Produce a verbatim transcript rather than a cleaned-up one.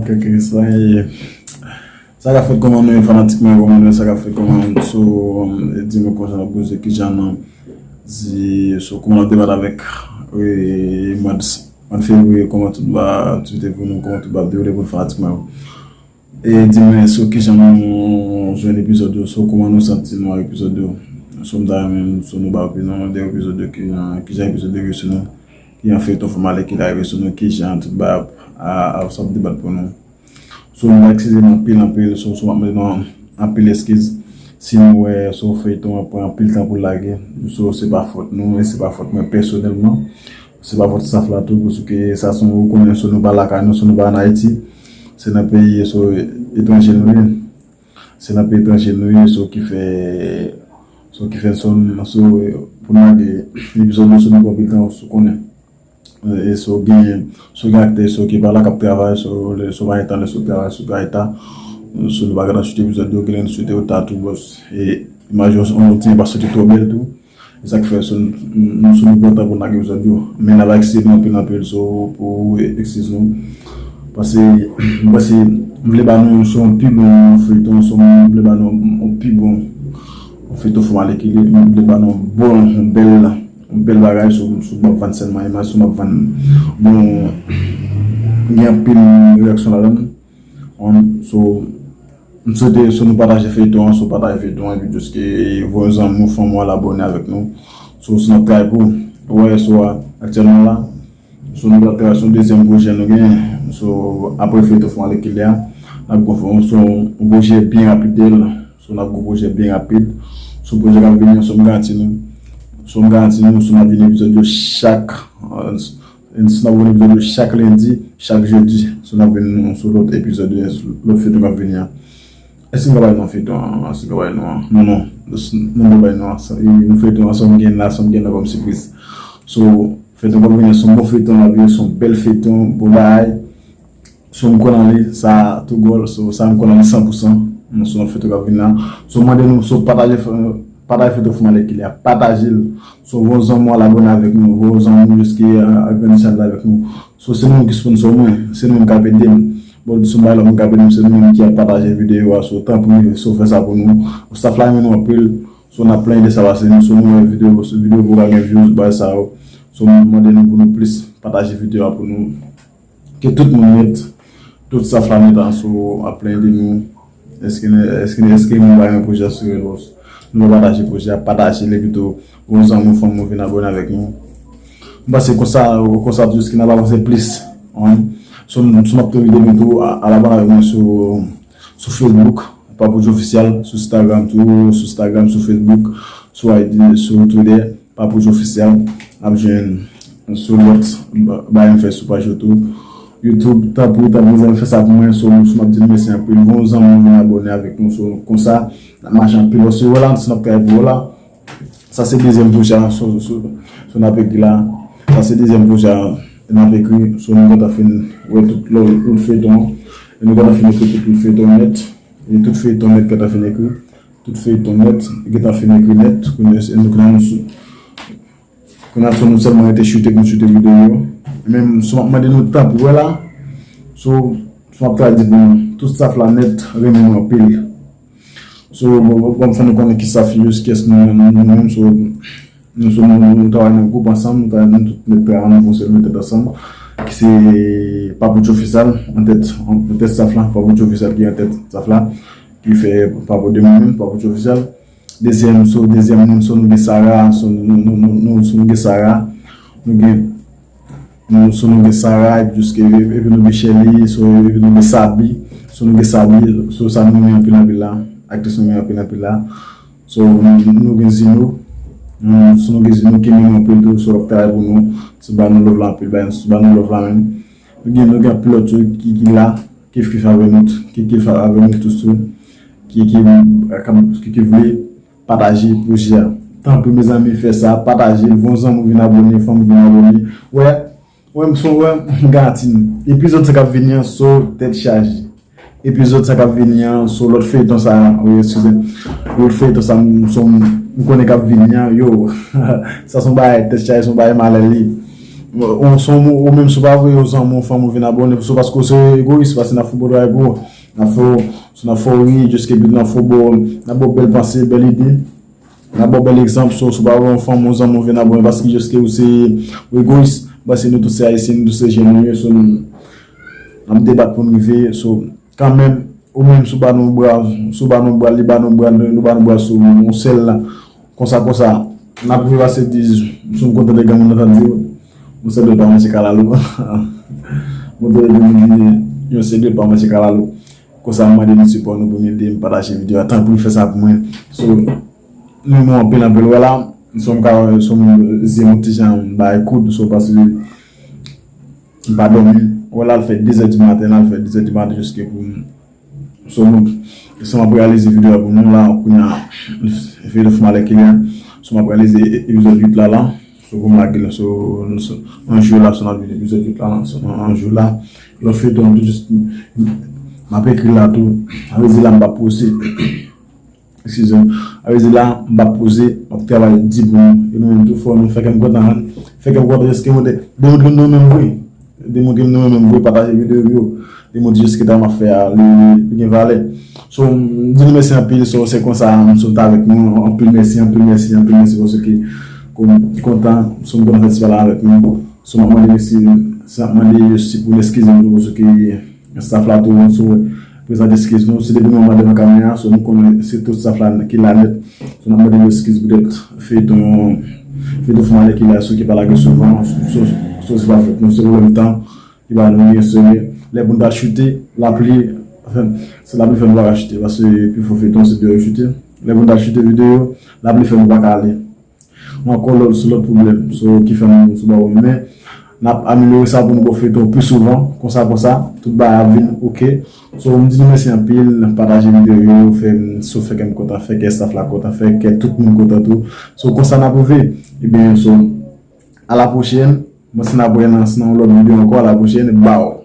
Kèk sa e. Sa k ap fèt, kòman nou ye fanatik mwen, kòman nou ye, sa k ap fèt, kòman, so, di mwen kòman sa n ap boze, kijan nou di, so, kòman n ap debat avèk, e, mwa de, mwa de fevriye, kòman tout ba, tout te pou nou, kòman tout ba ap dewoule pou fanatik mwen yo. E di mwen, so, kijan nou jwenn epizòd yo, so, kòman nou santi nou ak epizòd yo. So, m ta renmen, so, nou ba opinyon de epizòd yo, kijan, kijan epizòd yo rive sou nou, kijan feyton Fanm Alèkile a rive sou nou, kijan tout ba ap, a, ap, ap debat pou nou. So, nou va eskize nou anpil, anpil. So, so, m ap mande nou anpil eskiz. Si nou wè, so, feyton an pran anpil tan pou l lage, so, se pa fòt nou, e se pa fòt mwen pèsonèlman. Se pa fòt staff la tou, paske sa se, ou konnen, so, nou pa lakay nou, so, nou pa ann Ayiti. Se nan peyi, so, etranje nou ye. Se nan peyi etranje nou ye, so, ki fè, so, ki fè, so, so, pou n lage epizòd yo, so, nou pran anpil tan, so, konnen. E so gen, so gen aktè, so ki pa la k ap travay, so lè, so pa gen tan lè so travay, so pa gen tan, so nou pa gentan soti epizòd yo, genlè nou soti yo ta tou, bòs. E imaj yo, on ti pa soti twò bèl tou. E sa k fè, so nou, so nou pran tan pou n lage epizòd yo. Men n ap eskize nou anpil, anpil, so pou eskize nou. Paske, m panse, m vle ba nou, so yon pi bon feyton, so m vle ba nou yon pi bon feyton Fanm Alèkile, m vle ba nou yon bon, yon bèl, yon bèl bagay, so, so m ap vann sèlman imaj, so m ap vann, bon, gen anpil reyaksyon ladan l. On, so, m swete, so nou pataje feyton an, so pataje feyton an, epi jiske voye zanmi w, fanmi w al abòne avèk nou. So, si n ap travay pou, wè, so, aktyèlman la, so, nou pral travay sou dezyèm pwojè nou genyen. So, apre feyton Fanm Alèkile a, n ap gon, so, yon pwojè byen rapid de l. So, n ap gon pwojè byen rapid. So, pwojè k ap vini an, so, m garanti nou. So, m garanti nou, so, n ap vin epizòd yo chak, e, si n ap vin epizòd yo chak lendi, chak jedi, so, n ap vin nou sou lòt epizòd yo, lòt feyton k ap vini an. Èske m ka bay non feyton an? Èske m ka bay non an? Non, non. Non, m pa bay non an. Sa, e, nou feyton an, sa m gen la, sa m gen la kòm sipriz. So, feyton k ap vini an, se yon bon feyton, l ap vini, se yon bèl feyton, bon bagay. So, m kwè nan li, sa tou gòl, so, sa m kwè nan li san pou san. Non, se yon feyton k ap vini la. So, m mande nou, so, pataje, pataje feyton Fanm Alèkile a, pataje l. So, voye yon zanmi w al abòne avèk nou, voye yon zanmi w jiske, e, al pran channel la avèk nou. So, se nou menm ki sponsò mwen, se nou menm k ap ede m. Bon, si m bay lòt moun k ap ede m, se nou menm ki ap pataje videyo a. So, tanpri, so, fè sa pou nou. Staff la renmen nou anpil. So, n ap plenyen de sa pase nou. So, nou wè videyo, videyo pou ka gen views, bagay sa yo. So, m mande nou pou nou plis pataje videyo a pou nou. Ke tout moun nèt, tout staff la nèt, so, ap plenyen de nou. Èske, èske, èske nou pa gen pwojè sou rezo? Nou pa pataje pwojè a, pataje li pito. Bon, zanmi, fanmi, vin abòne avèk nou. M panse konsa, konsa, jiske n ap avanse plis. Wi. So, m, so, m ap tou ede nou tou a, al abòne avèk mwen sou, sou Facebook, Papouch Official, sou Instagram tou, sou Instagram, sou Facebook, sou I G, sou Twitter, Papouch Official. N ap jwenn sou lòt ba-, bagay m fè sou paj yo tou. YouTube, tanpri, tanpri, zanmi, fè sa pou mwen. So, so, m ap di nou mèsi anpil. Voye yon zanmi vin abòne avèk nou. So, konsa, n ap mache anpil. Paske, wè la, si n ap travay pou yo la. Sa se dezyèm pwojè a, so, so, so n ap ekri la. Sa se dezyèm pwojè a, n ap ekri. So, nou gentan fin wè tout lò-, tout feyton an. E nou gentan fin ekri tout, tout feyton nèt. E tout feyton nèt gentan fin ekri. Tout feyton nèt gentan fin ekri nèt. Kounye a, nou, kounye a, nou sou, kounye a, so, nou sèlman rete choute pou n choute videyo yo. Men, so, m ap mande nou tanpri, wè la. So, so, m ap travay di pou nou. Tout staff la nèt, renmen nou anpil. So, bon, bon, bon, fè nou konnen ki staff yo, kiyès nou, nou, nou menm, so, nou, so, nou, nou, nou travay nan gwoup ansanm, nou travay, nou tout nèt travay nan yon sèl tèt ansanm, ki se Papouch Official, an tèt, an tèt staff la, Papouch Official ki an tèt staff la, ki fè pa pou de moun menm, Papouch Official. Dezyèm, so, dezyèm moun, so, nou gen Sarah, so, nou, nou, nou, nou, so, nou gen Sarah, nou gen Nou, so nou gen Sarah, epi jiske, epi nou gen Shelly, so, epi nou gen Sabi, so nou gen Sabi, so sa nou renmen anpil anpil la, aktris nou renmen anpil anpil la. So, nou, nou gen Zino, nou, so nou gen Zino ki renmen nou anpil tou, so l ap travay pou nou, so ba nou love la anpil, ba, so ba nou love la menm. Nou gen, nou gen anpil lòt tou ki, ki la, ki, ki fè avè nou, ki, ki fè avè nou tou, so, ki, ki, ki, ki, ki vle pataje pwojè a. Tanpri, mezanmi, fè sa, pataje l, voye yon zanmi w vin abòne, fanmi w vin abòne. Wè, wè, m son, wè, m garanti n. Epizòd sa k ap vini an, so, tèt chaje. Epizòd sa k ap vini an, so, lòt feyton sa, wi, eskize. Lòt feyton sa, m, so, m, m konnen k ap vini an, yo. Sa son bagay, tèt chaje, son bagay malè li. Ou, se yon mo-, ou menm si w pa vle yon zanmi, yon fanmi w vin abòne, se paske w se egoyis, paske n ap fè w bòdwa epi w, n ap fè w, n ap fè w ri, jiske n ap fè w bò, n ap ba w bèl panse, bèl ide, n ap ba w bèl egzanp, so, si w pa vle yon fanmi, yon zanmi w vin abòne, paske jiske ou se, ou egoyis, paske nou tout se ayisyen, nou tout se jèn nou ye, so, n ap debat pou n rive, so, kanmenm, ou menm si w ba nou bra, si w ba nou bra, li ba nou bra, nou, nou ba nou bra sou yon sèl la. Konsa, konsa, n ap rive pase di, si m kontan de gen moun nan tann di, yon sèl dwèt pa manche kalalou. M kontan de gen moun di, yon sèl dwèt pa manche kalalou. Konsa, m mande nou sipò nou pou n ede m pataje videyo a. Tanpri, fè sa pou mwen. So, nou renmen w anpil, anpil. Wè la, si m ka, si m zye m ti jan bay koud, so, paske m pa dòmi. Wè la, l fè de zè di maten, la, l fè de zè di maten jiske pou m So, nou, so m ap reyalize videyo a pou nou la, kounye a, videyo fè malè ki la. So, m ap reyalize e-, epizòd uit la, la. So, pou m lage l, so, so, an jou la, so, n ap vin epizòd uit la, la. So, an, an jou la, lòt feyton an tou, jis, m ap ekri la tou. Sa vle di la, m p ap poze. Eskize m. Sa vle di la, m p ap poze, m ap travay di pou nou. E nou menm tou, fò nou fè kè m kontan, fè kè m kontan, jiske mwen te demontre m nou menm vre. Demontre m nou menm vre, pataje videyo yo. Demontre jiske sa m ap fè a, li, li gen valè. So, m di nou mèsi anpil, so, se konsa, m sot avèk nou. Anpil mèsi, anpil mèsi, anpil mèsi, paske ke, kontan, so, m kontan fè ti pale avèk nou. So, m ap mande mèsi, sa m ap mande yo si pou n eskize m tou, paske staff la tou, so, prezante eskiz nou. Se depi nou mande nan kamera, so, nou konnen se tout staff la ki la nèt. So, n ap mande nou eskiz poutèt feyton, feyton fè malè ki la, so, ki pa lage souvan, so, so, se pa fòt nou, se pwoblèm tan, ki ba nou gen sere. Lè pou n ta chute, lapli, anfen, se lapli fè nou pa ka chute, paske pifò feyton se deyò yo chute. Lè pou n ta chute videyo, lapli fè nou pa ka ale. Nou ankò lòt, sou lòt pwoblèm, so, ki fè nou sou bò, men n ap amelyore sa pou nou ba w feyton pi souvan, konsa, konsa, tout bagay ap vin oke. So, m di nou mèsi anpil, pataje videyo yo, fè, so, fè kè m kontan, fè kè staff la kontan, fè kè tout moun kontan tou. So, konsa n ap rive. Ebyen, so, a la pwochèn, mwen se n ap wè nan, nan yon lòt videyo ankò, a la pwochèn, baw.